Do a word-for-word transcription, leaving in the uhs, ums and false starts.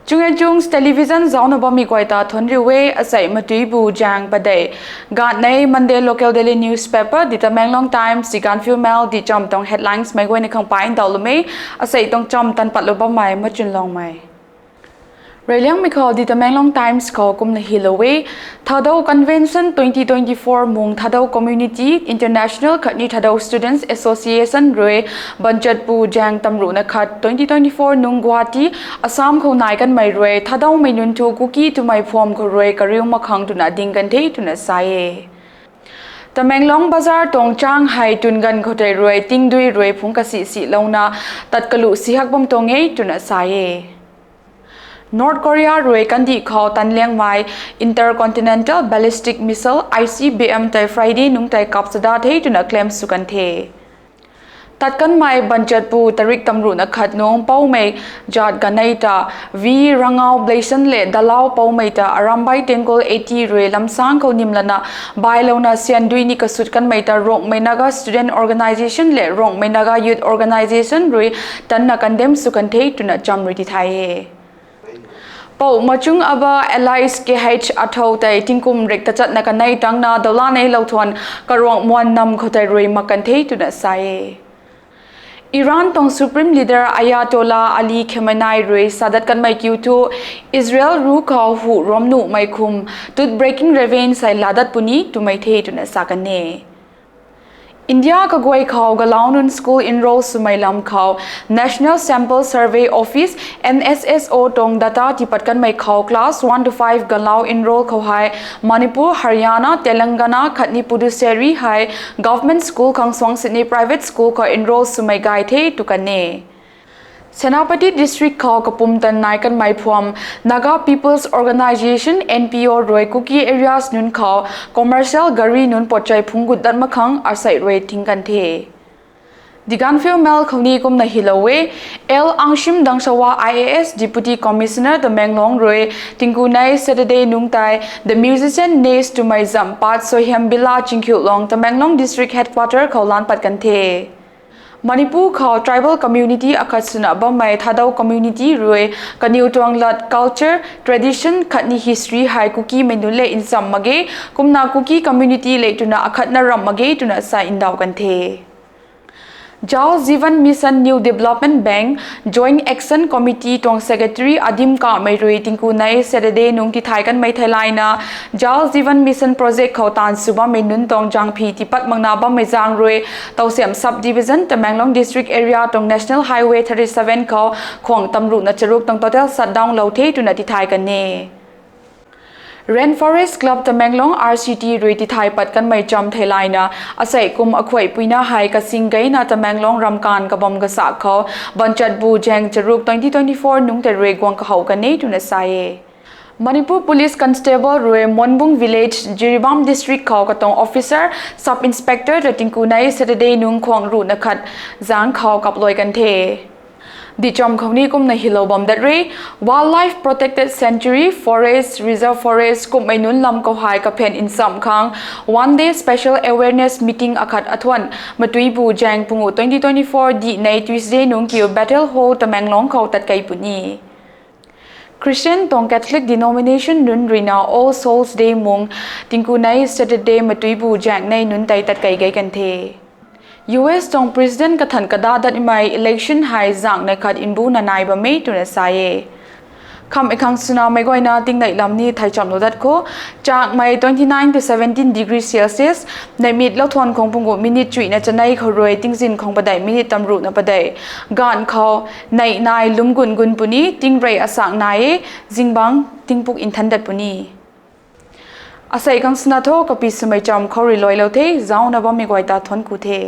Chungyei Chungs Television zaucna bammei guay ta thuanc riu e. Asei matuibu zaeng padeih gatnei Monday local daily newspaper The Tamenglong Times, The Gaanphiu Mail, The Cham tuang headlines mei guayna khang paan ndauhlou e. Asei tuang cham tan patlou bammei Machunlongmei. Reyliangmei khou The Tamenglong Times khou kumna hylou e: Thadou Convention twenty twenty-four mung Thadou Community International khatni Thadou Students Association rui banchatpu zaeng tamruhna khat twenty twenty-four nung Guwahati, Assam khou nai kanmei rui Thadoumei nunc thu Kuki twmei phuam khou rui kariu mak khang twna ding kan the twna sa e. Tamenglong bazar tuang chang hei tun ganv khou tei rui tingdui rui phungc kasisilouna tat kaluh sihak bam tuang e twna sa e. North Korea rui kandih khou tanliangmei Intercontinental Ballistic Missile, I C B M tei Friday nungc tei kap chada the twna claim sw kan the. Tat kanmei banchatpu tarik tamruhna khat nung poumei zaat ganei ta V Rangao Blessing le dalau poumei ta Arambai Tengul eighty rui lamsang khou nim lana bailouna syan dui ni kasut kanmei ta Rongmei Naga Student Organisation le Rongmei Naga Youth Organisation rui tanna condemn sw kan the twna cham rui tithay e. Pou Machung Aba alias K H Athou tei tingkum rik tachatna kanei tangna dawla neilou thuan karuang muan nam khou tei rui mak kan the twna sa e. Iran tuang Supreme Leader Ayatollah Ali Khamenei rui sadat kanmei kiu thu Israel ru khou hu ram nuhmei khum tut breaking revenge hei laa dat puni twmei the twna sa kan e. India kaguay khou galau nunc school enrol swmei lam khou National Sample Survey Office, N S S O tuang data tiipat kanmei khou class one to five galau enrol khou hei Manipur, Haryana, Telangana khatni Puducherry hei government school khang suang sini private school khou enrol swmei gay the tw kan e. Senapati District khou kapumtan nai kanmei phuam Naga People's Organisation, N P O rui Kuki areas nunc khou commercial gari nunc potchai phungc gut dat mak khang asei rui thing kan the. The Gaanphiu Mail khou ni kumna hylou e: L Angshim Dangshawa I A S, Deputy Commissioner Tamenglong rui tingkunei Saturday nungc tei The Musician Nest twmei zamh pat Sohiam Villa, Chingkhiulong, Tamenglong District Headquarter khou lan pat kan the. Manipur khou tribal community akhat swna bammei Thadou community rui kaniw tuang lat, culture, tradition khatni history hei Kukimei nunc lev nchamh mak ge, kumna Kuki community lev twna akhatna ramh mak ge twna sa ndauh kan the. Jal Jeevan Mission New Development Bank Joint Action Committee tuang secretary Adim Kamei rui tingkunei Saturday nungc tithay kanmei theilayna Jal Jeevan Mission project khou taanv sw bammei nunc tuang zangphi tiipat makna bammei zaeng rui Tousiam Sub Division, Tamenglong District area tuang National Highway thirty seven khou khwang tamruhna charuk tuang total shutdown lou the twna tithay kan e. Rainforest Club Tamenglong, R C T rui tithay pat kanmei cham theilayna asei kum akhuay puina hei kasing geyna Tamenglong ramkan kabam kasa khou banchatbu zaeng charuk twenty twenty-four nungc tei rui guang kahouh kan e twna sa e. Manipur Police Constable rui Monbung Village, Jiribam District khou katuang officer Sub Inspector ta tingkunei Saturday nungc khwang ruhna khat zaeng khou kapluai kan the. Dicham khou ni kumna hylou bam dat re: Wildlife Protected Sanctuary, Forest, Reserve Forest kummei nunc lam khou hei kaphen nchamh khang one day special awareness meeting akhat athuan matuibu zaeng pungu twenty twenty-four dihnei Tuesday nungc kiu Bethel Hall Tamenglong khou tatkei puni. Christian tuang Catholic denomination nunc ruina All Souls Day mung tingkunei Saturday matuibu zaengnei nunc tei tatkei gei kan the. U S tuang president kathan kada datmei election hei zangnei khat mbuna nai bam e twna sa e. Khamhmei khang swna meic guayna tingneih lam ni thei chamlou dat khou, changmei twenty nine to seventeen degree Celsius, neihmit lou thuan khwang pungu minute chuihna chanei khou rui tingzin khwang padeih minute tamruhna padeih, gaanv khou neih nai lum gun gun puni, tingrey asang nai e, zingbangc tingpuk nthan dat puni. Asei khang swna tho kapi swmei cham khou rui luailou the, zaucna bammei guay ta thuanc ku the.